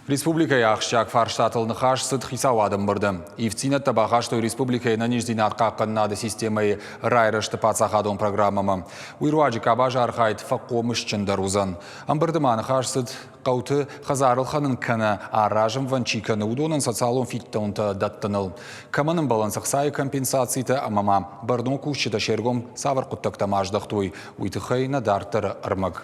Республикӕйы ахсджиаг фарстатыл ныхас цыд хицауады ӕмбырды. Ивддзинӕдтӕ бахастой республикӕйы ӕнӕниздзинад хъахъхъӕнынады системӕйы райрӕзты паддзахадон программӕмӕ. Уый руаджы къабазы архайд фӕхъомысджындӕр уыдзӕн. Ӕмбырды ма ныхас цыд хъӕуты хӕдзар ӕлхӕнын кӕнӕ аразынвӕнд чи кӕны, уыдонӕн социалон фиддонтӕ дӕттыныл. Кӕмӕн ӕмбӕлынц ӕхцайы компенсацитӕ ӕмӕ ма бӕрнон кусджытӕ се ргом цавӕр хъуыддӕгтӕм аздӕхтой, уый тыххӕй нӕ дарддӕры ӕрмӕг.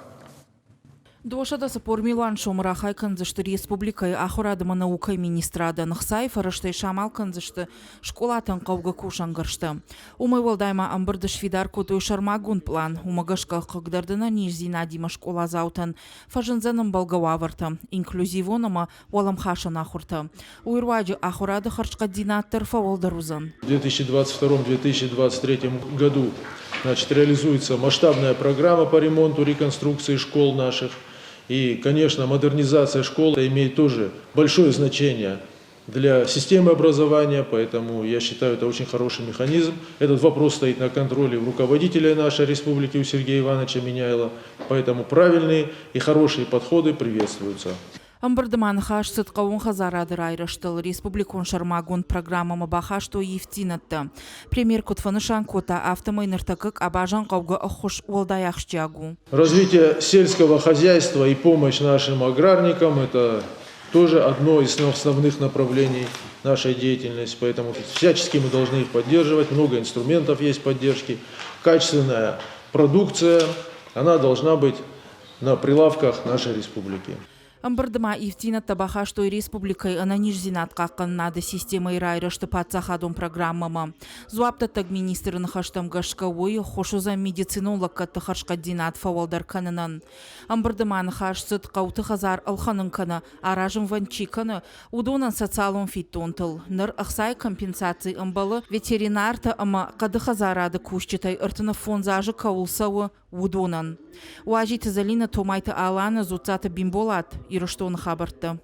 240 милуан сомы рахай кӕндзысты республикӕйы ахуырад ӕмӕ наукӕйы министрадӕн, ӕхцайы фӕрӕзтӕй самал кӕндзысты скъолатӕн хъӕугӕ кусӕнгӕрзтӕ. Уымӕй уӕлдай ма ӕмбырды сфидар кодтой сӕрмагонд пълан, уымӕ гӕсгӕ хъыгдӕрд ӕнӕниздзинадимӕ скъоладзаутӕн фӕзындзӕн ӕмбӕлгӕ уавӕртӕ, инклюзивон ӕмӕ уӕлӕмхасӕн ахуыртӕ. Уый руаджы ахуырады хӕрзхъӕддзинад дӕр фӕуӕлдӕр уыдзӕн. В 2022-2023 году, значит, реализуется масштабная программа по ремонту, реконструкции школ наших. И, конечно, модернизация школ имеет тоже большое значение для системы образования, поэтому я считаю, это очень хороший механизм. Этот вопрос стоит на контроле у руководителя нашей республики, у Сергея Ивановича Меняйло, поэтому правильные и хорошие подходы приветствуются. Ӕмбырды ма ныхас цыд хъӕууон хӕдзарады райрӕзтыл республикон сӕрмагонд программӕмӕ бахастой ивддзинӕдтӕ. Премьер куыд фӕнысан кодта, афтӕмӕй ныртӕккӕ къабазӕн хъӕугӕ ӕххуыс уӕлдай ахсджиаг у. Развитие сельского хозяйства и помощь нашим аграрникам – это тоже одно из основных направлений нашей деятельности, поэтому всячески мы должны их поддерживать, много инструментов есть поддержки. Качественная продукция, она должна быть на прилавках нашей республики. Ӕмбырды ма ивддзинӕдтӕ бахастой республикӕйы ӕнӕниздзинад хъахъхъӕнынады системӕйы райрӕзты паддзахадон программӕмӕ. Дзуапдӕттӕг министры ныхӕстӕм гӕсгӕ уый ӕххуыс уыдзӕн медицинон лӕггӕдты хӕрзхъӕддзинад фӕуӕлдӕр кӕнынӕн. Ӕмбырды ма ныхас цыд хъӕуты хӕдзар ӕлхӕнын кӕнӕ аразынвӕнд чи кӕны, уыдонӕн социалон фиддонтыл. Ныр ӕхцайы компенсаци ӕмбӕлы ветеринартӕ ӕмӕ хъӕды хӕдзарады кусджытӕй 35 азы кӕуыл цӕуы, уыдонӕн. Уазиты Зӕлинӕ, Томайты Алана, Дзуццаты Бимболат, Ирыстоны хабӕрттӕ.